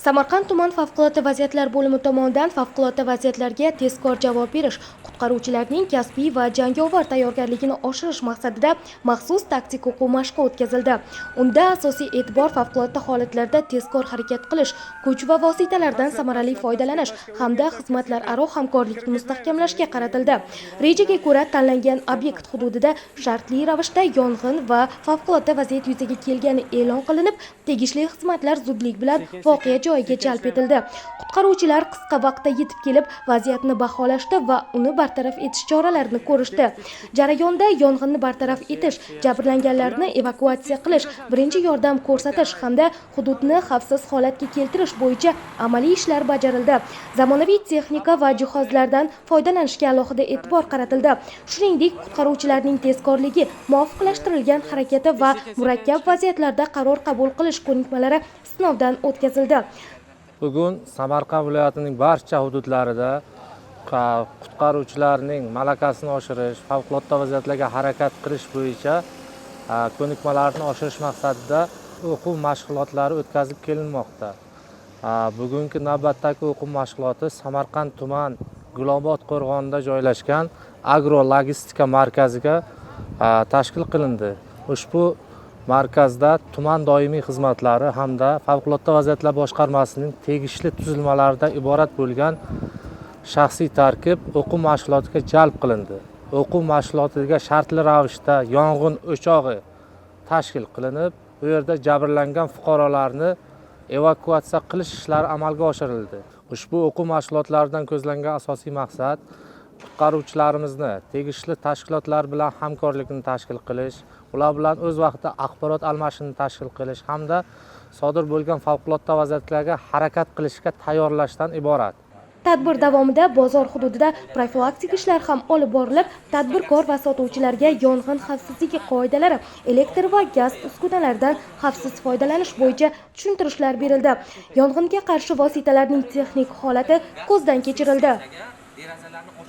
Samarqand tuman favqulodda vaziyatlar bo'limi tomonidan favqulodda vaziyatlarga tezkor javob berish, qutqaruvchilarning kasbiy va jangovar tayyorgarligini oshirish maqsadida maxsus taktik o'quv mashqi o'tkazildi. Unda asosiy e'tibor favqulodda holatlarda tezkor harakat qilish, kuch va vositalardan samarali foydalanish hamda xizmatlararo hamkorlikni mustahkamlashga qaratildi. Rejaga ko'ra, tanlangan obyekt hududida shartli ravishda yong'in va favqulodda vaziyat yuzaga kelgani e'lon qilinib, tegishli xizmatlar zudlik bilan voqea joyiga jalb etildi. Qutqaruvchilar qisqa vaqtda yetib kelib, vaziyatni baholashdi va uni bartaraf etish choralarini ko'rishdi. Jarayonda yong'inni bartaraf etish, jabrlanganlarni evakuatsiya qilish, birinchi yordam ko'rsatish hamda hududni xavfsiz holatga keltirish bo'yicha amaliy ishlar bajarildi. Zamonaviy texnika va jihozlardan foydalanishga alohida e'tibor qaratildi. Shuningdek, qutqaruvchilarning tezkorligi, muvofiqlashtirilgan harakati va murakkab vaziyatlarda qaror qabul qilish ko'nikmalari sinovdan o'tkazildi. Bugun Samarqand viloyatining barcha hududlarida qutqaruvchilarning malakasini oshirish, favqulodda vaziyatlarga harakat qilish bo'yicha ko'nikmalarni oshirish maqsadida o'quv mashg'ulotlari o'tkazib kelinmoqda. Bugungi navbatdagi o'quv mashg'uloti Samarqand tuman Gulobod qo'rg'onida joylashgan agro logistika markaziga tashkil qilindi. Ushbu markazda tuman doimiy xizmatlari hamda favqulodda vaziyatlar boshqarmasining tegishli tuzilmalaridan iborat bo'lgan shaxsiy tarkib o'quv mashg'ulotiga jalb qilindi. O'quv mashg'ulotiga shartli ravishda yong'in o'chog'i tashkil qilinib, u yerda jabrlangan fuqarolarni evakuatsiya qilish ishlari amalga oshirildi. Ushbu o'quv mashg'ulotlaridan ko'zlangan asosiy maqsad qutqaruvchilarimizni tegishli tashkilotlar bilan hamkorlikni tashkil qilish, ular bilan o'z vaqtida axborot almashinuvini tashkil qilish hamda sodir bo'lgan favqulodda vaziyatlarga harakat qilishga tayyorlashdan iborat. Tadbir davomida bozor hududida profilaktik ishlar ham olib borilib, tadbirkor va sotuvchilarga yong'in xavfsizligi qoidalari, elektr va gaz uskunalaridan xavfsiz foydalanish bo'yicha tushuntirishlar berildi. Yong'inga qarshi vositalarning texnik holati ko'zdan kechirildi. Derazalarni ochib